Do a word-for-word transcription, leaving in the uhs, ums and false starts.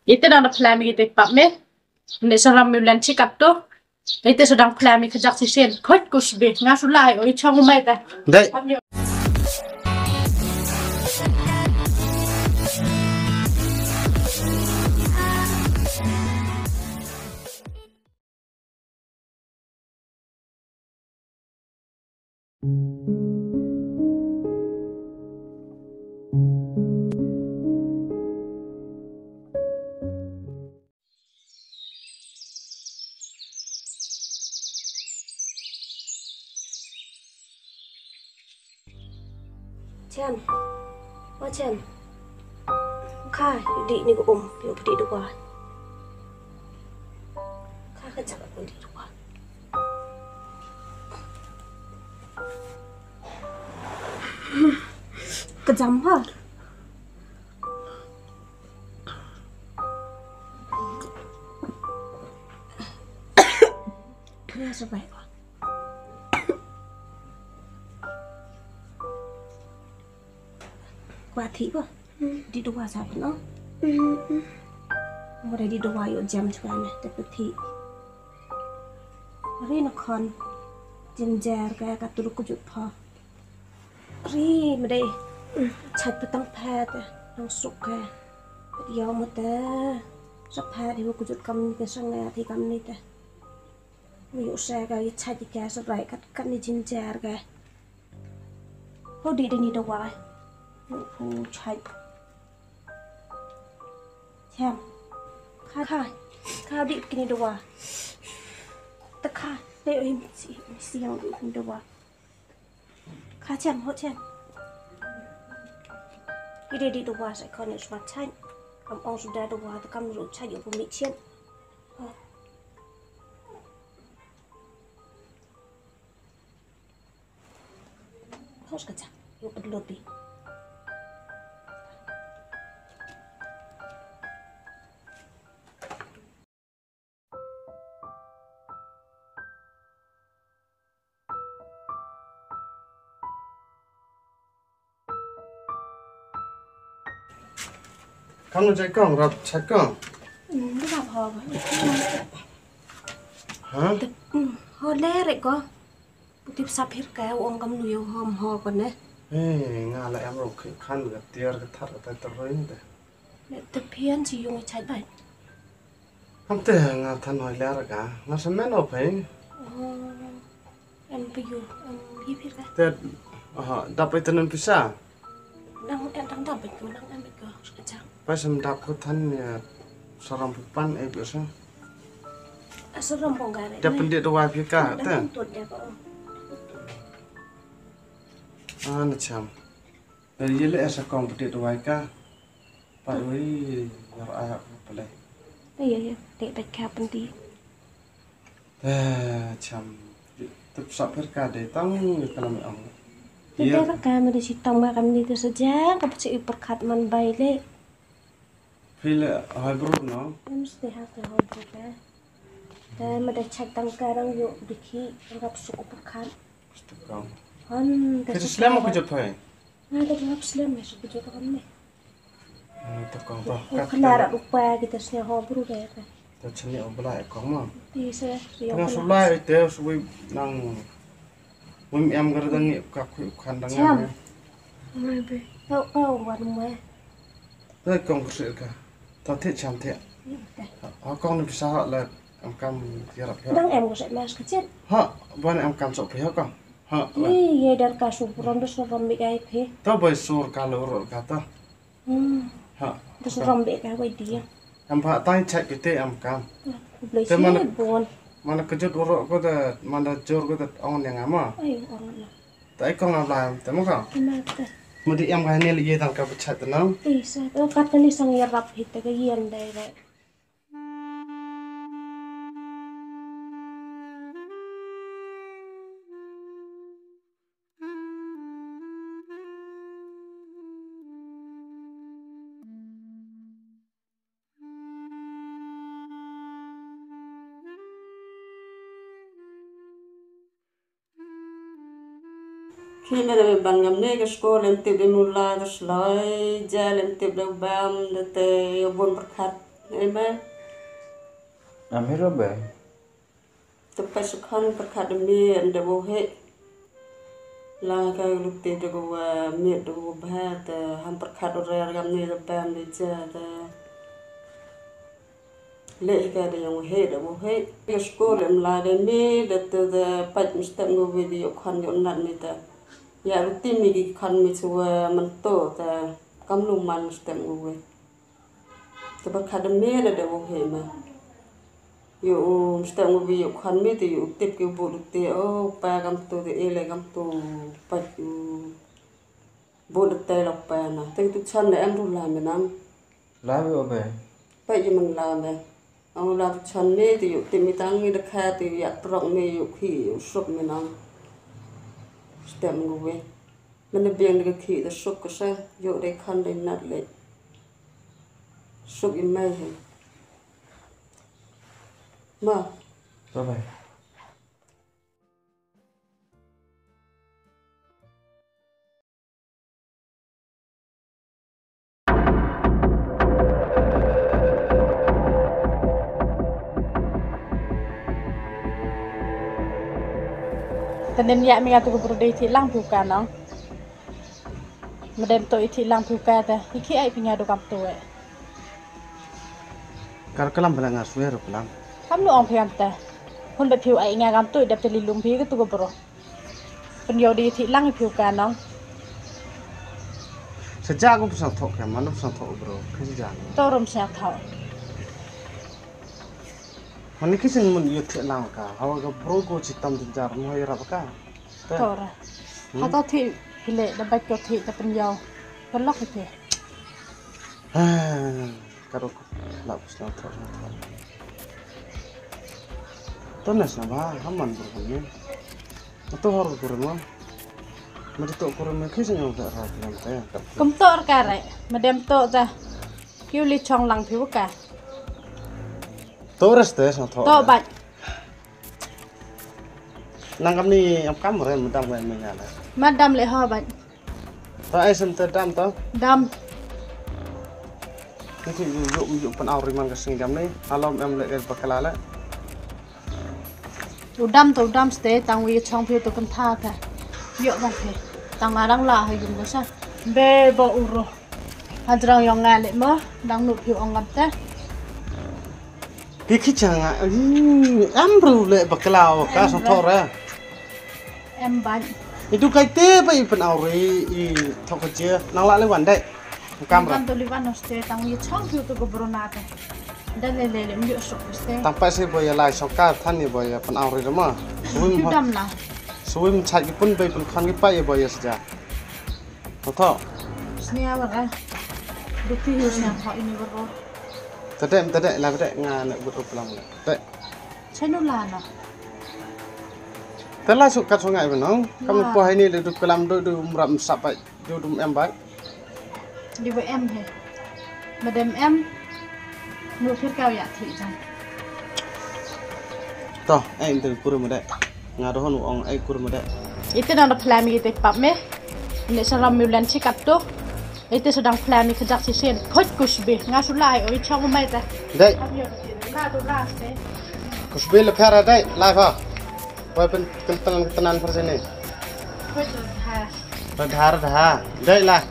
Ite dang da phla mi ite pap me. Ne saram mi len chikat to. Ite sedang phla mi kejak sisen. Khot kus be. Nga sulai o ichang umai ta. Dai. Chem. O Chem. Kha, dih ni ko um, yu dih dua. Kha ka jaka ko dih dua. Ka jam ha. Kena sebai ko. Kwa thi ko. Di dua sa pno. Mo di dua yo jam chwa ne te pthi. Ri na khon. Jinjer ka ka turu kujut pha. Ri mdei. Chait patang pha te. Nang suk ka. Yo mo te. Sa pha di kujut kam ni te sang na thi kam ni te. Yu sa ka yu chait ka sa rai kat kat ni jinjer ka. Ho di dini dawai. Yu pu chait. Chem. Kha kha. Kha di kini dawai. Ta kha. Te oi si si yang di kini dawai. Kha chem ho chem. Ide di dawai sa kha ni smat chait. Am ong suda dawai ta kam ru chait yu pu mi chem. Hos ka chak, yo ka dlot di. Kam nu jai kong, rap chat kong. Hmm, rap ho ba. Ha? Tep, hmm, ho le re ko. Putip sapir ka, ong kam nu yo hom ho ko ne. Eh, nga la em ro khan ka tiar ka thar ka tai teroi ne. Le te phian chi yung chai bai. Kam te nga than hoi ler ka. Nga sa men o phai. Oh. Em pi yu, em hi phi ka. Te, aha, dap ai tanan pisa. Nang em tang dap bai ko, nang em bai ko. Ka chang. Pai sam dap ko than ya saram pi pan ai pisa. A saram bong gare. Dap pendit dawai phi ka, te. Dap pendit dawai ko. Ah, na cham. Te ye le sa kong pynti dawai ka. Pa wi, yor a pale. Te ye ye, te te ka pynti. Te cham. Te sa pher ka de tang ka lam ong. Te te ka ka me de si tang ba kam ni te sa jang ka pynti pyrkhat man bai le. Phi le hoi bru no. Em ste ha ka hoi bru ka. Te me de chak tang ka rang yo dikhi rap suk pyrkhat. Te kong. Han te. Te slem ko jot phai. Nga da ngap slem ne su kujur kan ne. Hmm, te kong to. Ko kena rak lupa kita sini ho bru deh kan. Te chini o bla e kong ma. Ti se ri o. Tengah bla. Sulai te sui nang. Wim em gar dang ka khui khan dang. Cham. Mai be. Kau kau wan mai. Te kong kse ka. Ta the cham the. Te. Ha kong ni bisa ha la em kam yarap ya. Dang em ko se mas kecil. Ha, ban em kam sok phi ha kong. Ha. Ih, ye dar ka su rom da su rom mi kai phi. Ta bai sur ka lo ro ka ta. Hmm. Ha. Da su rom be ka wai dia. Em pha tai chak ki te em kam. Blai te si mana bon. Mana kejut ro ko da, mana jor ko da ong ne nga ma. Ai, ong na. Tai kong na bla em te mo ka. Kena te. Mo di em ka ne le ye dang ka bchat na. Ti sa. O kat ka ni sang yarap hi te ka yen dai dai. Khie me da ban ngam ne ka skul em tip de mula da sloi ja lem tip de bam de te yo bon pyrkhat. Eme. Am hero be. Tepat sekhan perkat demi ende bohe. Lang ka lukti de go wa miet de go bha te ham perkat ore gam ni de bam de ja de. Le ka de yang he de bohe. Ke skul em la de mi de te de pat mesti ngo we de yo khan yo nat ni te. Ya lukti mi ki khan mi chwa manto te kam lu man mesti ngo we. Te ba khadem me na de wong he ma. Yu um stem u bi yu khan me te yu tip ke bu lu te o pa kam tu te ele kam tu pa yu bu lu te lok pa na. Te tu chan de em ru la me nam. La me o be. Pa yu man la me. Ang la tu chan me te yu tip me tang me de kha te yu ya trok me yu khi yu sup me nam. Stem u we. Mene biang de khi de sup ka sa yu de khan de nat le. Suk i mai he. Ma. Bye bye. Tenen ya mi atu ko bro dei ti lang tu ka nong. Medem to iti lang phi ka ta, iki ai pinya do kam to e. Kar kalam bala nga swer kalam. Kam no ong phi am ta. Hun ba phi ai nga kam to da peli lum phi ke tu ko bro. Pen yo di iti lang phi ka nong. Sejak ko pesang thok ka, mana pesang thok bro. Ke sejak. To rum pesang thok. Mani kisin mun yo ti lang ka. Hawa ka bro ko chitam dinjar mo yo rap ka. Tora. Hata thi hile da bai ko thi ta pen yau. Pelok thi. Ka rok la kus na thor na thor. To nas na ba haman bro ni. To hor bro mo. Mari to kuro me kis nyong ta ra ti lam ta. Kum tor ka re. Madam to ta. Kiu li chong lang thiu ka. To res te sa thor. To bai. Nang kam ni am kam re madam we me nya le. Madam le ho ban. Ta ai sem te dam ta. Dam. Ni ki yu yu yu pan au ri man ka sing dam ni. Halom em le ke bakala le. U dam ta u dam ste tang wi chong phi to kan tha ta. Yo ban phi. Tang la dang la ha yum ko sa. Be bo u ro. Hajrang yong nga le mo, dang nu phi ong ngam te. Pi khi cha nga, em ru le bakla ka so thor ra. Em ban. Itu kai te ba i pen au ri i thok ka je, nang la le wan dai. Kam ra. Kam to li wan no ste tang wi chong phi to ko bro na te. Da le le le mi so ste. Tang pa se bo ya lai so ka than ni bo ya pen au ri ma. Swim. Dam na. Swim chai ki pun bai pun khan ki pa ya bo ya sa. Tho. Snia wara. Duti yu snia tho ini wara. Tade tade la tade nga na but uplang la. Tade. Chenu la na. Tala su kat sungai benong. Kam po hai ni le du kelam du du mram sapai du dum em bai. Di ba em he. Madam em. Nu phir ka ya thi jang. To, ai inte kur mede. Nga dohon ong ai kur mede. Ite dang da plan mi ite pap me. Ne saram mi ulan chi kap to. Ite sedang plan mi kejak si sien. Phot kusbi. Nga sulai oi chong mai ta. Dai. Kusbi le phara dai. Lai pha. Wai pen kentenan kentenan pha sini. Phot dha. Dha dha. Dai lai.